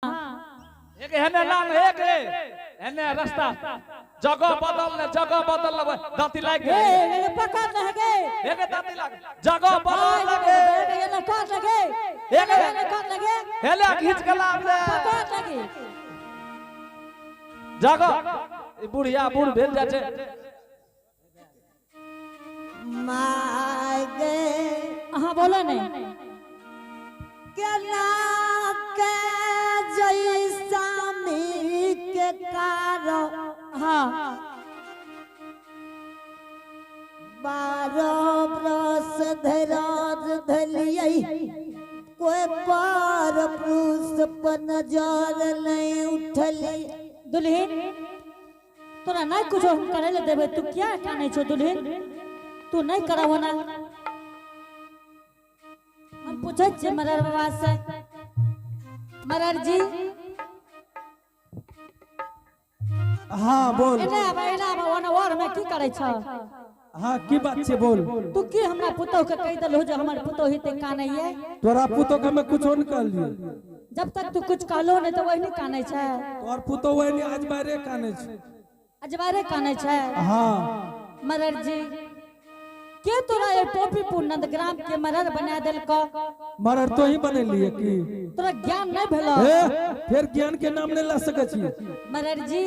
एक हेने लान एक हेने रास्ता जगह बदल ले, जगह बदल ले, दांती लाग ए गेल। ए पकड़ न गे। एक दांती लाग, जगह बदल लगे। ए न काट लगे। एक ए न काट लगे। हेले खींच के लाब ले। पकड़ लगे। जगह ई बुढ़िया बूढ़ भेल जाइ छै। My गे अहाँ बोलो ने। केना के जैसा मी के कारो। हाँ। 12 बरस धराज धलियै कोई पार पुरुष पर नजर नहीं उठली। दुल्हन तोरा नहीं कुछ हम करे ले देबे, तू क्या कानै छो दुल्हन? तू नहीं करावो ना। हम पूछै छियै मरर बाबा से, मरर जी। हाँ बोल। एने आबा, एने आबा, ओने और में की करै छ? हाँ की बात छे बोल। तू की हमरा पुतोह के कहि देलहो जे हमर पुतोह हेते कानैये? तोरा पुतोह के हमे कुछो न कहलियै। जब तक तू कुछ कहलो नहीं तो वही नहीं कानै छै। तोर पुतोह वही नहीं आज बारे कानै छै। आज बारे कानै छै। हाँ। मरर जी के तोरा ये टोपीपुर नंदग्राम के मरर बना देलको? मरर तो ही बनेलिए की? तोरा ज्ञान नहीं भेलो। ए, फिर ज्ञान के नाम नहीं ला सकै छी। मरर जी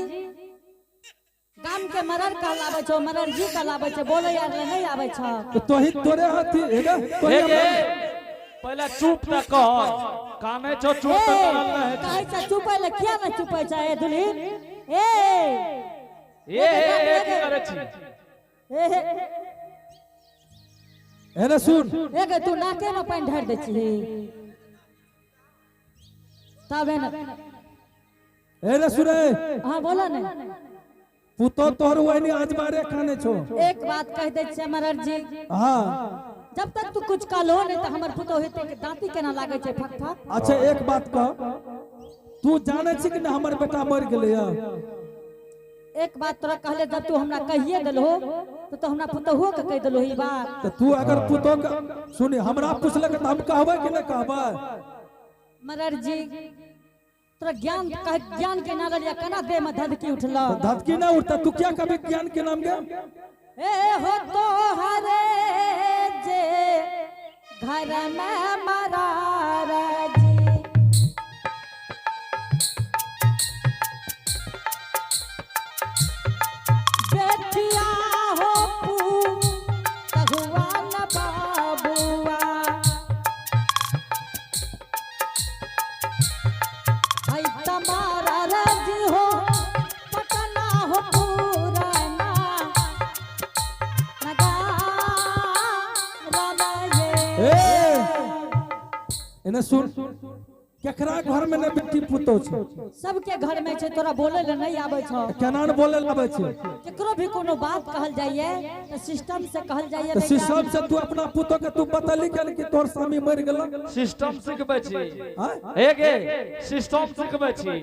गाम के मरर कहलाबै छौ, मरर जी कहलाबै छौ, बोले यार ले नहीं आबै छौ। तो तोही तोरे हाथी हेगा, तोही हे गे, हमरा- पहले चुप त कह, कानै छौ चुप त ए, करल नहीं छै। कहै छै चुपै ले, किया नहीं चुपै छै ए दुल्हीन? ए, ए, ए, ए, की करै छी? ए, ए, ए रे सुन। ए गे, तू नाके में पानि ढारि दै छी। तब एना। ए रे सुन रे। हाँ बोला ने। पुतो तोहर वही आज बारे खाने छो। एक बात कह दै छियै मरर जी। हाँ। जब तक तू कुछ कहलो नहीं तो हमर पुतो हेते के दांती केना लागै छै फक फक। अच्छा एक बात कह, तू जानै छी कि ना हमर बेटा मर गेलै या? एक बात तोरा कहले जब तू हमरा कहिए देलहो तो हमरा पुतोहुओ के कहि देलहो ई बात। तो तू अगर पुतो के सुनी हमरा पुछलक त हम कहबै कि ना कहबै? मरर जी तोरा ज्ञान कह, ज्ञान के ना ललिया केना देह में धधकी उठलो? तो धधकी ना उठता, तू क्या कभी ज्ञान के नाम के? ए हो तो हरे जे घर में मरार जी। बेटिया हो पू तहुआ न बाबुआ। ऐ तमारा रज हो पटना हो पुराना नगारा ए, एने सुन, केकरा घर में न बेटी पुतोह छै? सबके घर में छै, तोरा बोले ले नहीं आबै छौ। केना न बोले ले आबै छै? केकरो भी कोनो बात कहल जाइए तो सिस्टम से कहल जाइए। तो सिस्टम से तू अपना पुतोह के तू बतली केन कि तोर स्वामी मर गेल? सिस्टम सिखबै छी। हाँ? हे गे, सिस्टम सिखबै छी।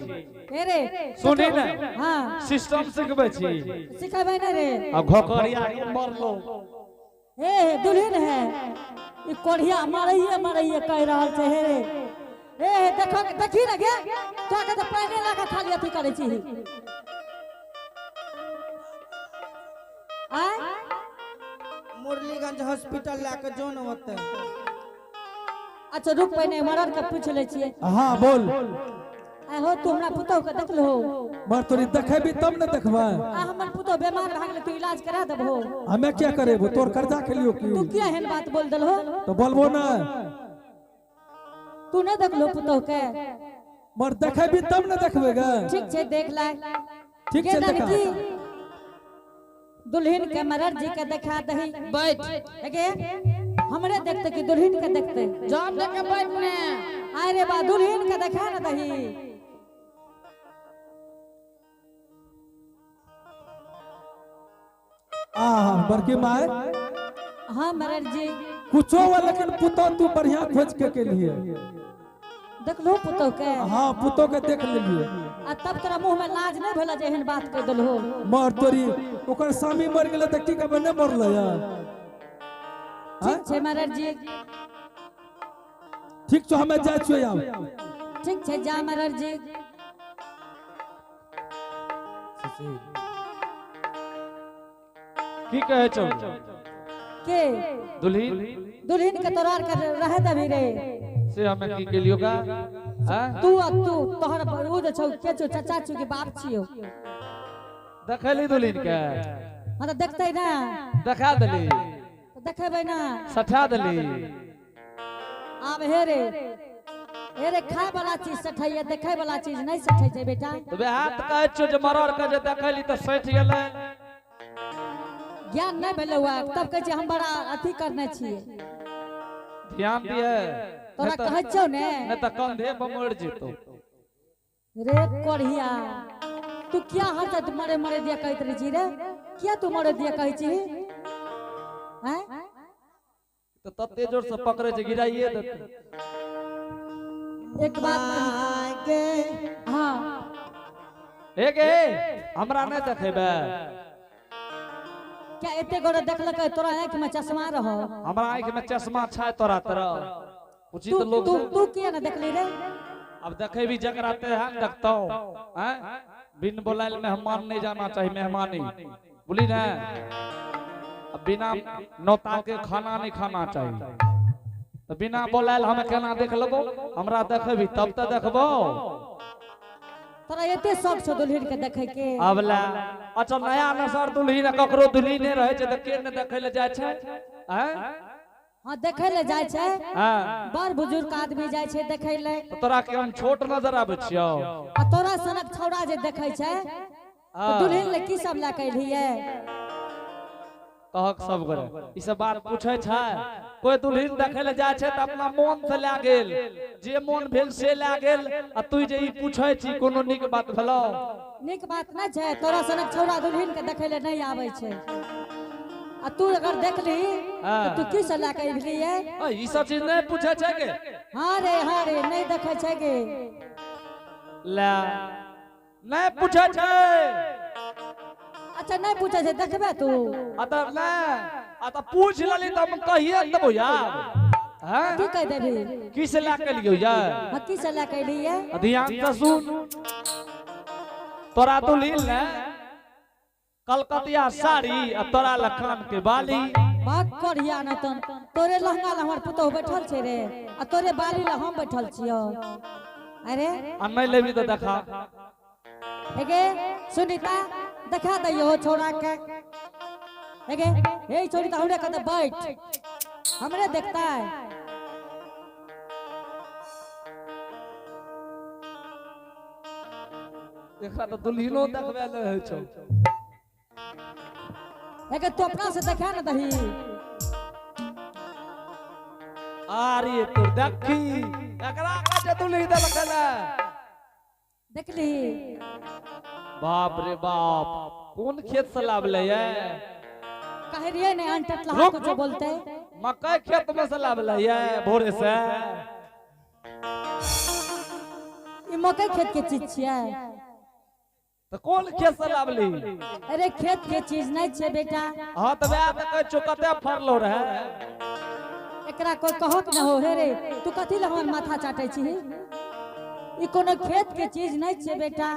हे रे, सुनी ने? हाँ। सिस्टम सिखबै छी। सिखेबै ने रे। आ घोकरिया के मरलो। हे, हे, दुल्हन है। ई कोढ़िया मारैये मारैये कहि रहल छै। हे रे। हे, हे, देखो, देखी ने गे, तोरा के तऽ पानि लगा खाली अथी करै छी। आय? मुरलीगंज हॉस्पिटल लए के जोन होतै। अच्छा रुक, पहिने मरर के पूछ लै छियै। हाँ बोल। आय हो, तू हमरा पुतोह के देखलहो? मर तोरी देखेबी तब ने देखबै। आ हमर पुतोह बेमार भए गेलै, तू इलाज करा देबहो? हमे क्या करेबो, तोर कर्जा खेलियो की? तू किया एहन बात बोल देलहो? तो बोलबो ना। तू नहीं देखलहो पुतोह के? मर देखेबी तब ने देखबे गे। ठीक छै, देख ले। ठीक छै, के देखा। की? दुल्हन के मरर जी के देखा दही। बैठ। एगे हमरे देखते कि दुल्हन के देखते? जॉब देके बैठ ने। अरे बा, दुल्हन के देखा ना दही। आहा बड़की माय। हाँ मरर जी। कुछो हुआ लेकिन पुतोह तू बढ़िया खोज के के लिए। देखलहो पुतोह के? हाँ पुतोह के देख लेलिए। आ तब तोरा मुंह में लाज नहीं भेल जे एहन बात कह देलहो? मर तोरी ओकर स्वामी मर गेलै त की कहबै, नहीं मरलै यार। ठीक छै मरर जी। ठीक छौ, हमे जाइ छियौ आब। ठीक छै, जा मरर जी। की कहै छौ? के? दुल्हीन। दुल्हीन के तोरा आर के रहे देबही रे? से हमें की केलियो का? हैं? तू आ तू तोहर उ जे छौ के छौ, चाचा छौ कि बाप छियौ? देखैली दुल्हीन के? हाँ, तऽ देखतै ना। देखा देली? तऽ देखेबै ना। सठा देली? आब हे रे, हे रे, खाय वाला चीज सठैया, देखै वाला चीज नहीं सठै छै बेटा। तऽ वएह तऽ कहै छियौ जे मरर के जे देखैली तऽ सठि गेलै। ज्ञान नहीं भेलै हुआ तब कहै छै हम बड़ा अथी करने छियै। ध्यान दिहे। तोरा कहै छियौ ने। नहीं तऽ कंधे पर मरि जेतौ। रे कोढ़िया, तू क्या हर जात मरे मरे दिया कहैत रहै छी रे? किया तू मरे दिया कहै छी? हैं? तऽ तते जोर से पकड़ै छै गिराइए देतै। एक बात आगे। हाँ। हे गे, हमरा नहि देखेबै? क्या एते गोरे देखलकै तोरा आँखि में चश्मा रहो? हमरा आँखि में चश्मा छै तोरा तरह। उचित तू लोग तू तू किया ना देखली रे? अब देखेबी जकरा ते हम देखतौ। हैं? बिन बोलायल मेहमान नहीं जाना चाहिए, मेहमानी बोली ना। अब बिना नौता के खाना नहीं खाना चाहिए। तो बिना बोलायल हम केना देख लेबो? हमरा देखेबी तब तऽ देखबो। तोरा एते शौक छौ दुल्हीन के देखै के? अब ला अच्छा नया नसर दुल्हीन ककरो दुल्हीन नहि रहै छै तऽ के ने देखै लए जाइ छै? हैं? हाँ, देखै ले जाइ छै। हाँ। बड़ बुजुर्ग आदमी जाइ छै देखै ले। तऽ तोरा के हम छोट नजर आबै छियौ? आ तोरा सनक छौड़ा जे देखै छै तऽ दुल्हीन ले की सब लए के एलियै? कहक सब गोरे ई सब बात पूछै छै। कोई दुल्हीन देखै लए जाइ छै तऽ अपना मोन से लए गेल, जे मोन भेल से लए गेल। आ तू जे ई पूछै छी कोनो नीक बात भेलौ? नीक बात नहि छै। तोरा सनक छौड़ा दुल्हीन के देखै ले नहीं आबै छै। आ तू अगर देखली तऽ तू की सब लए के एलियै? ई सब चीज नहि पूछै छै के? हाँ रे, हाँ रे, नहीं देखै छै गे। ला नहि पूछै छै। अच्छा नहीं पूछै छै, देखबे तू? आ तऽ नहि, आ तऽ पूछ लेली तऽ हम कहिए देबौ यार। हैं? की कहि देबही? की से लए के एलियौ यार? हाँ, की से लए के एलियै? ध्यान से सुन, तोरा दुल्हीन ले कलकतिया साड़ी आ तोरा ले कान के बाली। भाग कोढ़िया न तन, तोरे लहंगा ले हमर पुतोहु बैठल छै रे, आ तोरे बाली ले हम बैठल छियौ। अरे आ नहीं लेबी तऽ देखा। हेगे सुनीता, देखा दैयो छौड़ा के। हेगे हे छोरी, तऽ हमरे कहते बैठ, हमरे देखता है। एकरा तऽ दुल्हीनो देखबै ले होइ छौ। हेगे तू अपना से देखा न दही। अरे तू देखी एकरा कहै छै दुल्ही देलकै ने। देखली? बाप रे बाप, कोन खेत से लाबले ये? कहे रहियै ने अनटटलहा रुक, कुछो बोलते। मकई खेत में से लाबले ये भोरे से। ई मकई खेत के चीज छियै? तऽ कोन खेत से लाबली? अरे खेत के चीज नहीं छै बेटा। हाँ तऽ वएह तऽ कहै छियौ कते फड़लो रहे। एकरा कोई कहक न हो। हे रे, तू कथी ले हमर माथा चाटै छी? ई कोनो खेत के चीज नहीं छै बेटा।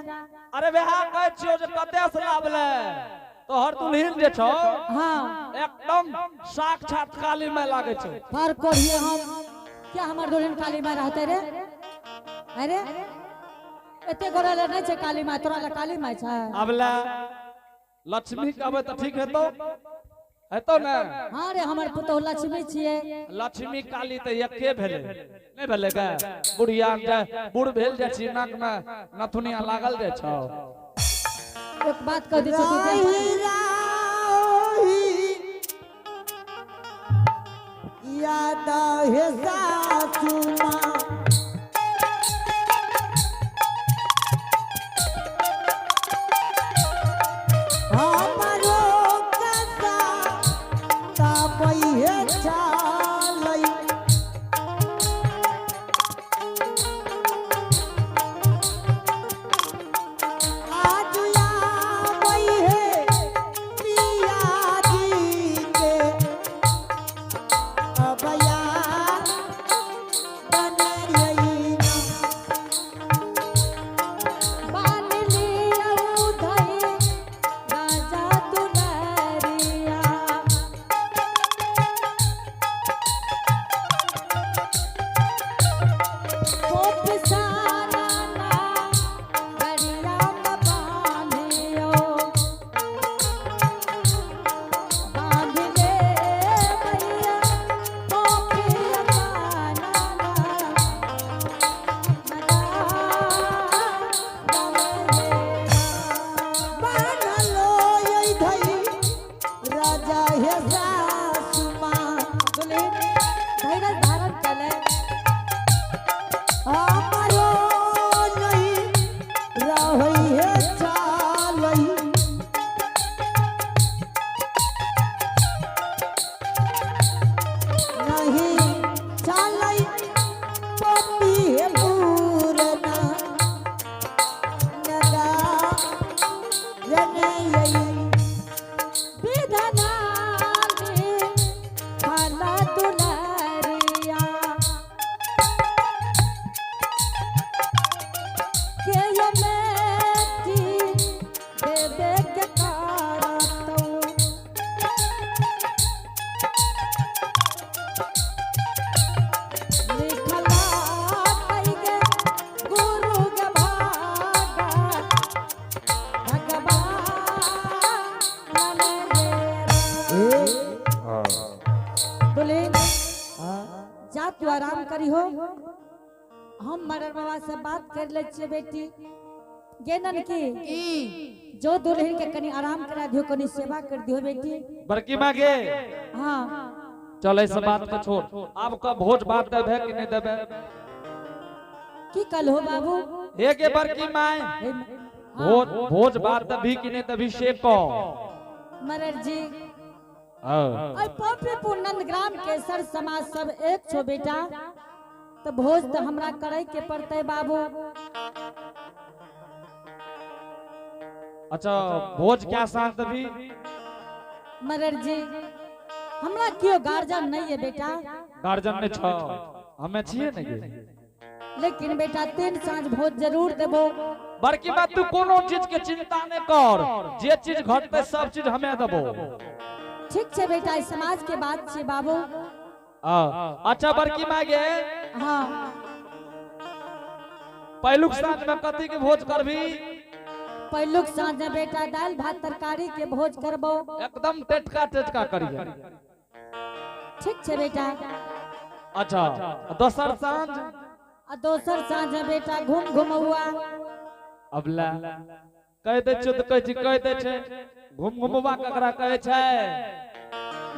अरे वएह कहै छियौ जे कते से लाबले। तोहर दुल्हीन जे छौ हाँ एकदम साक्षात काली माय लागै छै। पर कोढ़िए हम क्या हमर दुल्हन काली माय रहते रे? अरे एते गोरा ले नहीं छै काली माय, तोरा ले काली माय छै। अब ले लक्ष्मी कहबै तऽ ठीक हेतौ, हेतौ ने? हाँ रे, हमर पुतोहु लक्ष्मी छियै। लक्ष्मी काली तऽ एके भेलै, नहीं भेलै गे? बुढ़िया जे बूढ़ भेल जाइ छी नाक में नथुनिया लागल जाइ छौ। एक बात कह दै छियौ, तू राही राही याद हे सासू माँ, हमरो कसा तापै हे चालै। आज आबै हे पिया जी के अबया बने। करिहो, हम मरर बाबा से बात कर ले छियै बेटी। गे ननकी, जो दुल्हन के कनी आराम करा दियो, कनी सेवा कर दियो बेटी। बड़की माँ गे। हाँ। चल ऐसे बात के छोड़, आब का भोज बात देबे कि नहीं देबे? की कल हो बाबू? हे गे बड़की माय, भोज भोज बात देबी कि नहीं देबी से कह। मरर जी, हाँ। अरे पोपीपुर नंदग्राम के सर समाज सब एक छो बेटा, तो भोज तो हमरा करे के पड़ते बाबू। अच्छा भोज क्या साथ देबी? मरर जी, हमरा क्यों गार्जियन नहीं है बेटा। गार्जियन नहीं छो, हमें छिए नहीं गे। लेकिन बेटा 3 साँझ भोज जरूर देबो। बड़की बात तू कोनो चीज के चिंता नहीं कर, जे चीज घटते सब चीज हमें देबो। ठीक छे बेटा, इस समाज के बात छे बाबू। अच्छा बड़की माँ गे। हाँ। पहलुक साँझ में कथी के भोज करबी? पहलुक साँझ में बेटा दाल भात तरकारी के भोज करबो। एकदम टेटका टेटका करिए। ठीक छे बेटा। अच्छा दोसर साँझ? आ दोसर साँझ में बेटा घूम घुमौआ। अब ला कह दे छो तो कह छी, कह दे छे घूम घुमौआ ककरा कहे छे?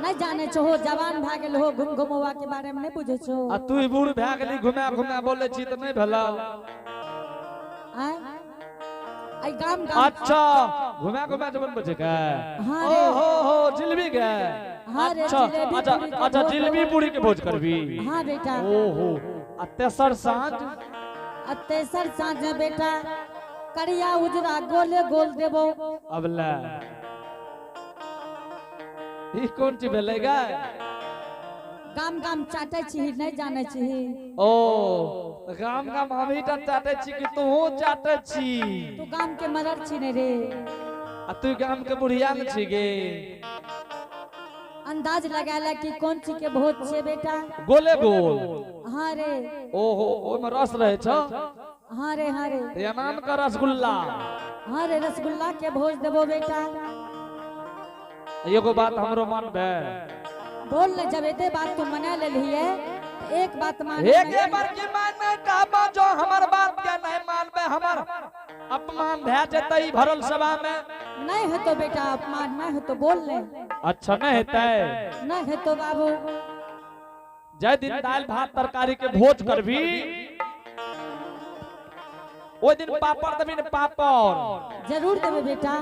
नहीं जाने छो, जवान भा गेल हो, घूम घुमौआ के बारे में नहीं बुझे छो। आ तू बूढ़ भा गेली, घुमा घुमा बोले छी त नहीं भेला। आय आई गाम गाम। अच्छा घुमा घुमा जवन बचे के? हां ओ हो हो जिलबी के। हां रे, अच्छा जिलेबी अच्छा पूरी के अच्छा भोज जिलबी पूरी के भोज करबी। हां बेटा। ओ हो, आ तेसर साँझ? आ तेसर साँझ में बेटा करिया उजरा गोले गोल देबो। अब ला ई कोन चीज भेलै गे? गाम गाम चाटे छी, नहीं जाने छी। ओ गाम गाम हमही टा चाटे छी कि तूहो चाटे छी? तू गाम के मरर छी ने रे। आ तू गाम के बुढ़िया ने छी गे। अंदाज लगाला कि कोन चीज के भोज छे बेटा? गोले गोल। हाँ रे। ओहो ओमे रस रहे छ। हाँ रे, हाँ रे। नाम का रसगुल्ला। हाँ रे, रसगुल्ला के भोज देबो बेटा। एगो बात हमरो मन बे। बोल ले, जब एते बात तू मना लेलिए एक बात मान। एक बार की मान कहबो जो हमर बात के नहीं मानबे हमर अपमान भए जेतै भरल सभा में। नहीं हेतो बेटा अपमान, नहीं हेतो, बोल ले। अच्छा नहीं हेतै? नहीं हेतो बाबू। जय दिन दाल भात तरकारी के भोज करबी ओइ दिन पापड़ देबी ने? पापड़ जरूर देबे बेटा।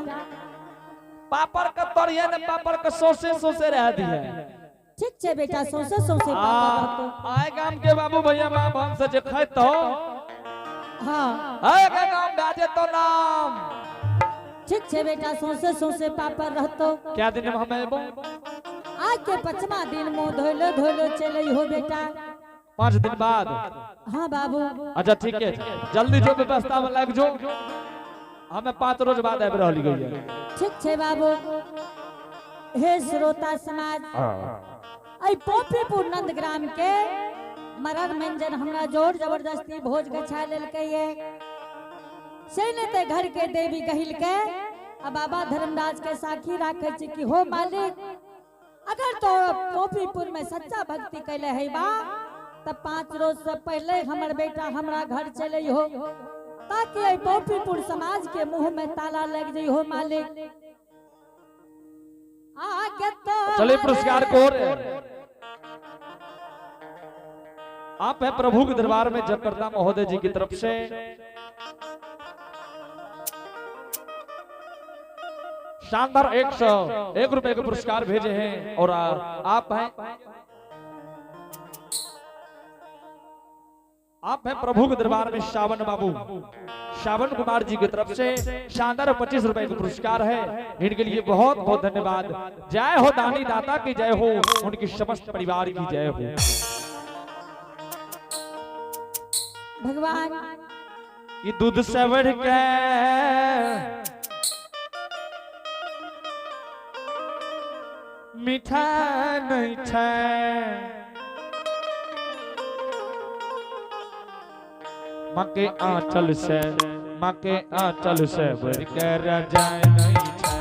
पापड़ के तरिये ने पापड़ के सौसे सौसे रह दिए। ठीक छे बेटा, सौसे सौसे पापड़। आए गाम के बाबू भैया मां बहन से जे खैतो। हाँ। आए के गाम बाजे तो नाम। ठीक छे बेटा, सौसे सौसे पापड़ रहतो। क्या दिन हम एबो? आज के 5वां दिन मुंह धोलो धोलो चले हो बेटा। 5 दिन बाद? हाँ बाबू। अच्छा ठीक है, जल्दी जो व्यवस्था में लग जो, हमें 5 रोज बाद आबि रहल गई। ठीक छे बाबू। हे श्रोता समाज, आई पोपीपुर नंदग्राम के मरर मंजन हमरा जोर जबरदस्ती भोज गछा लेलकै ये। से ने ते घर के देवी गहिल के आ बाबा धर्मराज के साखी राखे छी कि हो मालिक, अगर तो पोपीपुर में सच्चा भक्ति कैले है बा तब 5 रोज से पहले हमर बेटा हमरा घर चले हो, ताकि पोपीपुर समाज के मुंह में ताला लग जाई हो मालिक। आगे तो चलिए पुरस्कार को आप है प्रभु के दरबार में जयकर्ता महोदय जी की तरफ से शानदार 101 रुपए के पुरस्कार भेजे हैं। और आप हैं प्रभु के दरबार में श्रावण बाबू श्रावण कुमार जी की तरफ से शानदार 25 रुपए का पुरस्कार है। इनके लिए बहुत बहुत धन्यवाद। जय हो दानी दाता की जय हो, उनकी समस्त परिवार की जय हो। भगवान ये दूध से बढ़ के मीठा नहीं छे, माँ के आंचल से, माँ के आंचल से बढ़ के रजाई नहीं छे,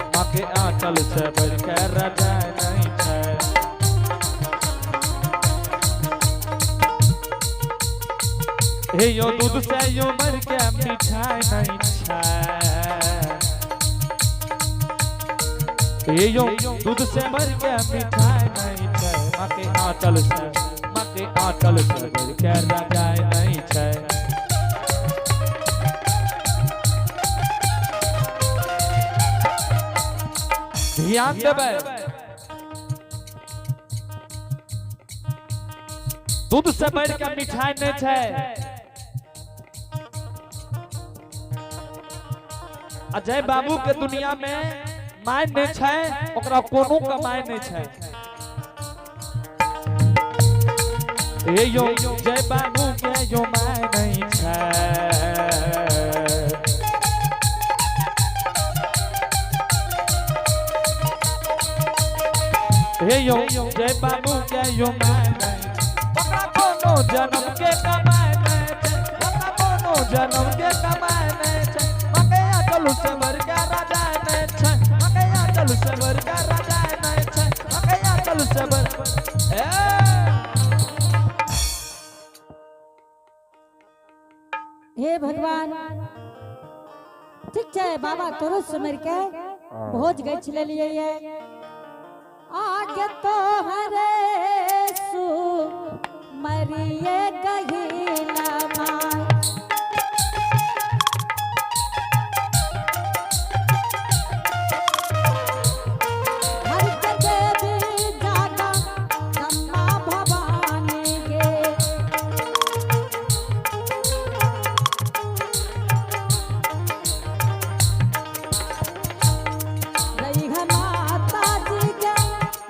माँ के आंचल से बढ़ के रजाई नहीं छे। हे यो दूध से यो मर के मिठाई नहीं छै। हे यो दूध से मर के मिठाई नहीं छै। माँ के आंचल से, माँ के आंचल से बढ़ के रजाई नहीं छै। ध्यान देबै, दूध से बढ़ के मिठाई नहीं छै। अजय बाबू के दुनिया में my नहीं छै, ओकरा कोनो कमाई नहीं छै। हे यो जय बाबू के यो my नहीं छै। हे यो जय बाबू के यो my नहीं, ओकरा कोनो जन्म के कमाई नहीं छै। ओकरा कोनो जन्म के कमाई नहीं छै। मकैया चलू से मर के राजा नहीं छै। मकैया चलू से मर के राजा नहीं छै। मकैया चलू से मर ए हे भगवान, ठीक छै बाबा, तोरो सुमर के भोज गछ लेलिए ये। आगे तो हरे सु मरिए गहिला माय। हर के देवी जागा दम्मा भवानी गे। रही है माता जी के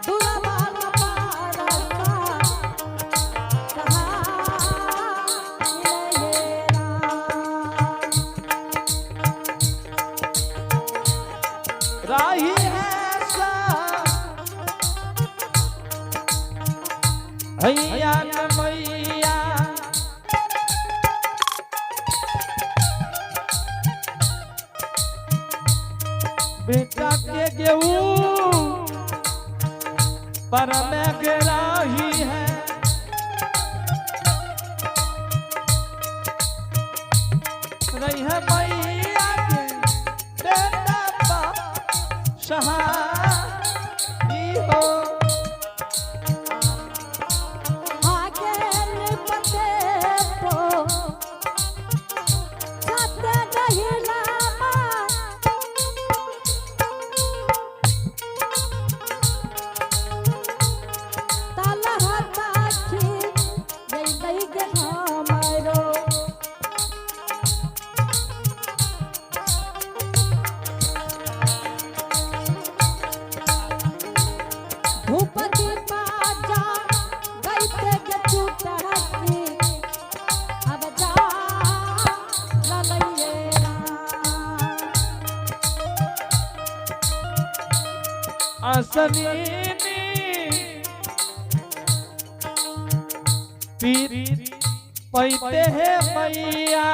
दुर्गा पारसा कहाँ मिले राम। राही है सा हैया न मैया, बेटा के गेहूं पर मैं राही है। रही है मैया के बेटा बा सहाई हो। आगे पते पो छत गहिला माँ। तलहा ताखी गई गे हमरो। धूप दीपा जा गईते गे चुटकी अब जा ललैये राम। असनीनी पीर पैते हैं मैया,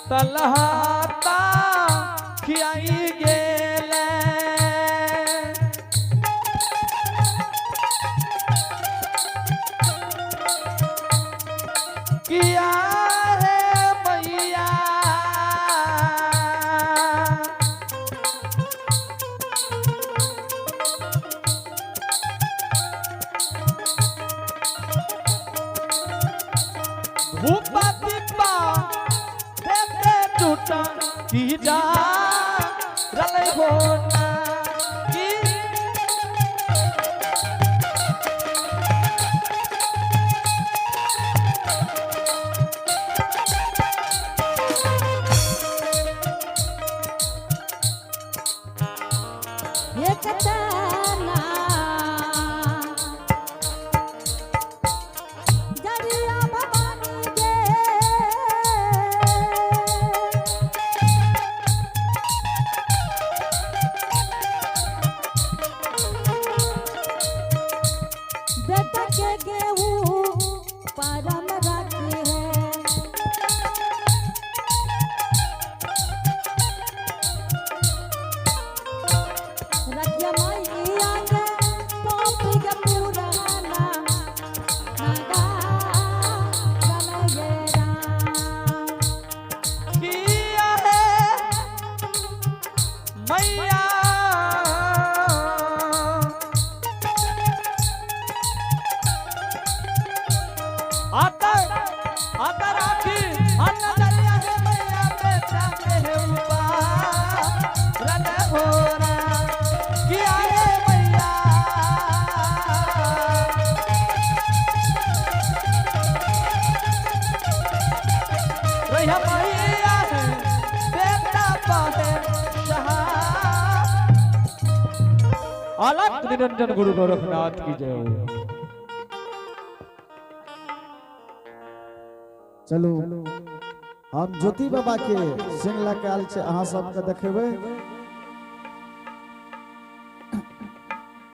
तलहाता खियाई गेले। किया रे मैया, धूपा दीपा देते टूटा की जा रले हो ना की। एक तना जरिया भवानी गे। बेटा के गेहूं परम रखी है। रखिया मैया के टोपी। रहिया मैया है बेटा पाहे जहां। अलख निरंजन गुरु गोरखनाथ की जय हो। चलू, हम ज्योति बाबा के सिंह लऽ के आयल छै, अहाँ सबके देखेबै।